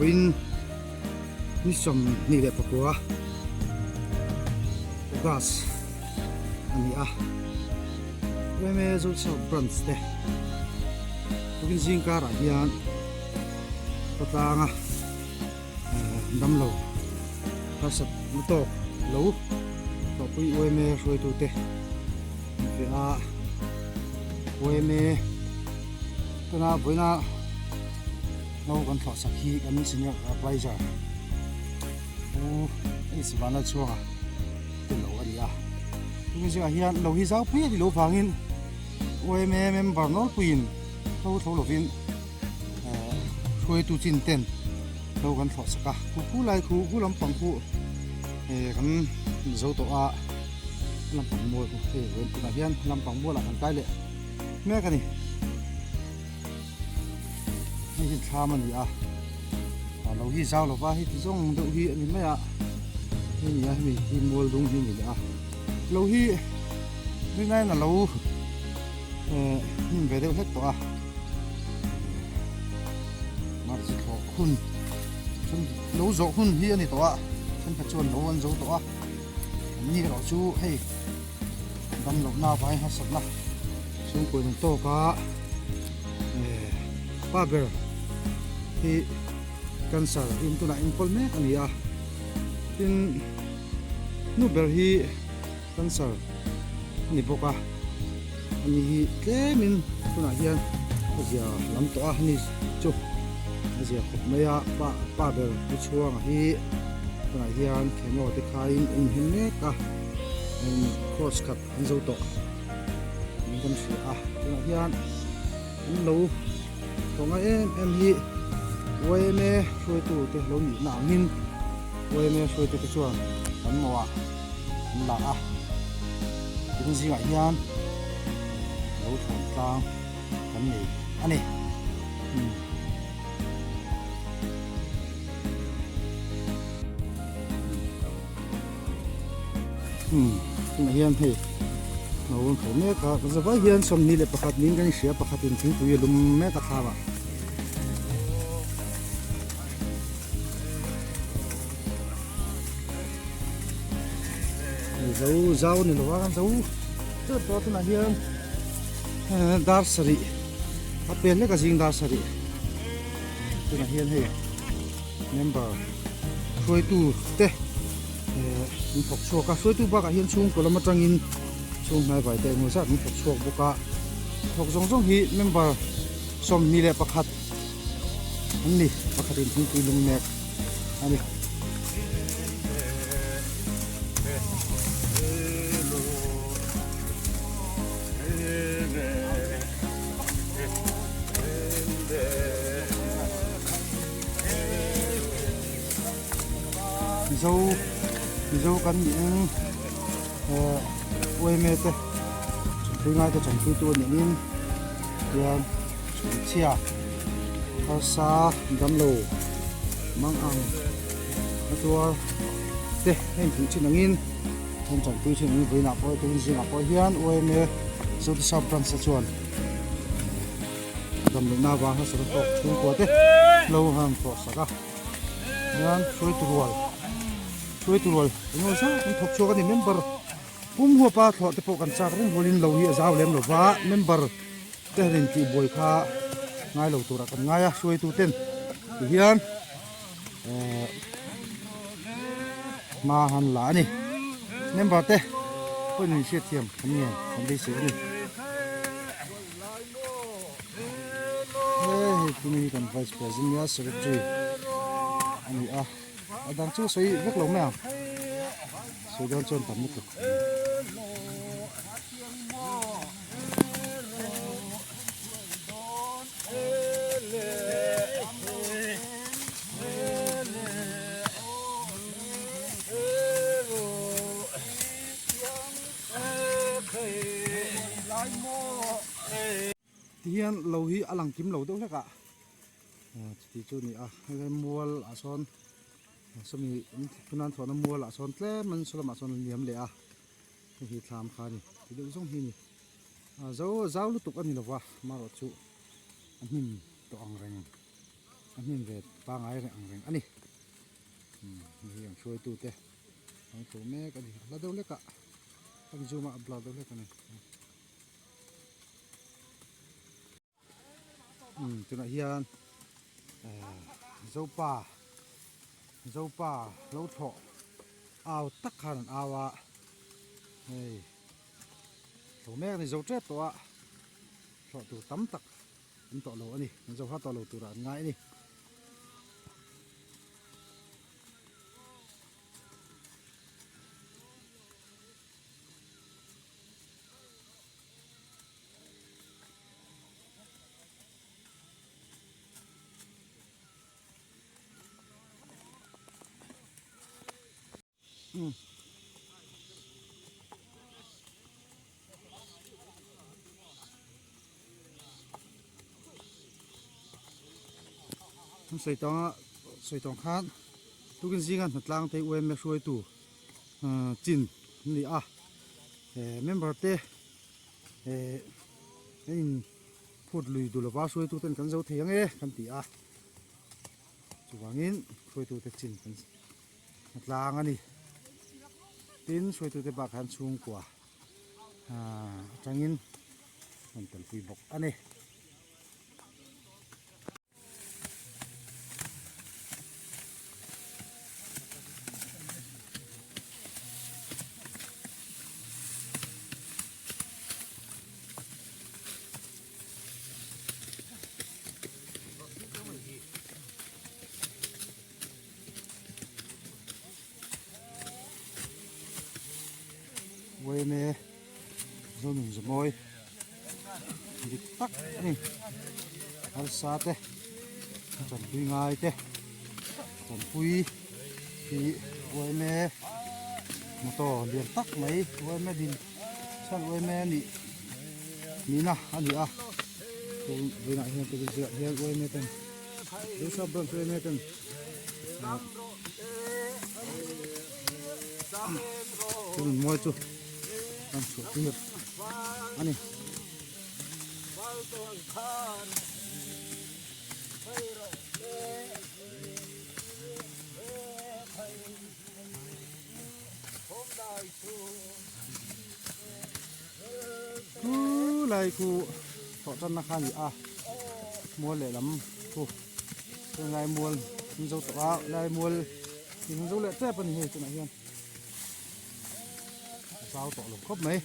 Vawiin ni 29 August a ni a, yma Zosap Branch te tukin zing karah hian khawtlanga damlo harsat na tawk lo hlawhpui yma hruaitute an feh a, yma tuna vawiina Hlo kan thlawh sak hi kan senior adviser Pu H Vanlalchhuanga te lo a ni a. Tuni zingah hian lo hi zau pui a ni lo vangin yma member nawlpuiin hlo tho lovin hruaitu chin ten hlo kan thlawh sak a. Khu khu lai khu khu lampang khu kan zo tawh a, lampang mual khu hei tunah hian lampang mualah kan kai leh mek a ni. Hei hi thlam a ni a ah lo hi zau lova hei ti zawng deuh hi a ni mai a hei ni a hemi hi mual dung hi a ni leh a lo hi rinaiin a lo eh hnim ve deuh hlek tawh a mahse thlawh hun chuan lo zawh hun hi a ni tawh a thenkhat chuan lo an zo tawh a an ni erawh chu hei. Damlohna avangin harsatna chhungkaw in an tawk a, eh pa ber hi cancer in tunah enkawl mek a ni a, tin nu ber hi cancer a ni bawk a, ani hi tlemin tunah hian a zia lam tawh a, ani chu a zia khawp mai a, pa pa ber pu chhuanga hi tunah hian chemo te khaiin a inhem mek a. Course khat an zo tawh niin kan hria a tunah hian an lo thawh ngai em em hi yma hruaitu te lo nihna angin yma hruaitu te chuan an mawh ah an la a tin zingah hian lo thawn tlang kan nei a ni. Umm tunah hian hei no an kho mek a ka zavai hian 21 niin kan inhria pakhatin thingpui a lum mek a thlam ah. Zo zau a ni lo a kan zo tep tawh a tunah hian dar sarih a pel hlek a zing dar sarih tunah hian hei member hruaitu te min thawk chhuak a hruaitu bakah hian chhungkaw lam atangin chhung hnai vai te engemaw zat min thawk chhuak bawk a thawk zawng zawng hi member 21 an ni pakhatin thingpui lung mek a ni. Mizo Mizo kan nih ang eh yma te chawmpui ngai te chawmpui tu a nih angin hian chhumchhia harsa damlo mang ang a tuar te heng tih thin angin heng chawmpui thin angin vawiinah pawh tukin zingah pawh hian yma Zotisa branch te chuan damlohna avang hmasa te pawh chhungkua te lo han thawh sak a hian hruaitu rual hruaitu rual engemaw zat an thawk chhuak a ni member pum huapa thlawh te pawh kan chak reng rualin lo hi a zau lem lo va member te han intih buai kha ngai lo turah kan ngai a hruaitu ten ti hian eh hma han la a ni member te pawhin in hriatthiam kan ngen kan beisei a ni. Hei tuni hi kan vice president nia secretary a ni a a dang chu sawi vek lo mai ang sawi dawn chuan tam lutuk. Ti hian lo hi a lang kim lo deuh hlek a chuti chu a ni a helai mual ah sawn sawmi thunan thlawhna mual ah sawn tlem an saw lamah sawn a liam leh a hei hi thlam kha a ni ti deuh zawng hi a ni zo zau lutuk a ni lova amaherawhchu a hnim tawh ang reng. A hnim ve pangai reng ang reng a ni. Umm hei hi an hruaitute an tho mek a ni. A hla deuh hlek ah kan zoom a a blur deuh hlek a ni. Umm tunah hian eh Zopa Zopa lo thlawh au tak khan an au a hei tho mek a ni zo tep tawh a thlawh tur tam tak an tawh lo a ni an zo har tawh lo turah an ngai a ni. Sawi tawng a sawi tawng khan tukin zinga hnatlang te UMA hruaitu chin an ni a eh member te eh an in phut lui duh lova hruaitu ten kan zo thei ang e kan ti a chuvangin hruaitu te chin kan Tlang a ni. Tin, hruaitute bak hian chhungkua atangin rawn telpui bawk a ni. Uaime Zonun Zamawi dik tak a ni harsa te chanpui ngai te chanpui hi uaime motor lian tak mai uaime din chhan uaime a nih nihna a ni a tunah hian hian uaime ten Deusa branch uaime ten. Chu mawi chu an chhuah tir a ni. Chu lai khu thawh tanna kha a ni a mual lehlam khu. Heng lai mual an zo tawh a lai mual hi an zo leh tep a ni hei tunah hian a zau tawh lo khawp mai.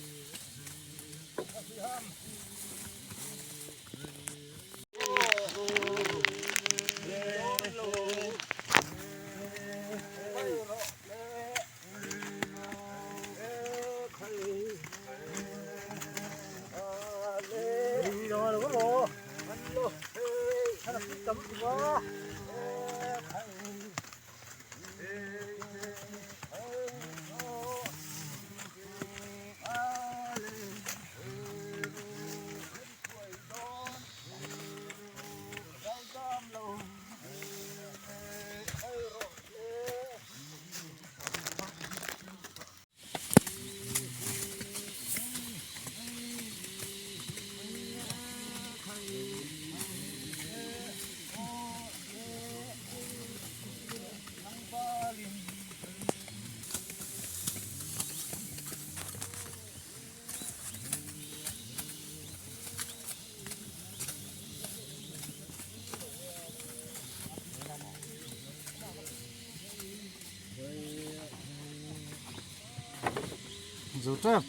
Zo tep,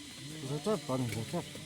zo tep tawh a ni, zo tep.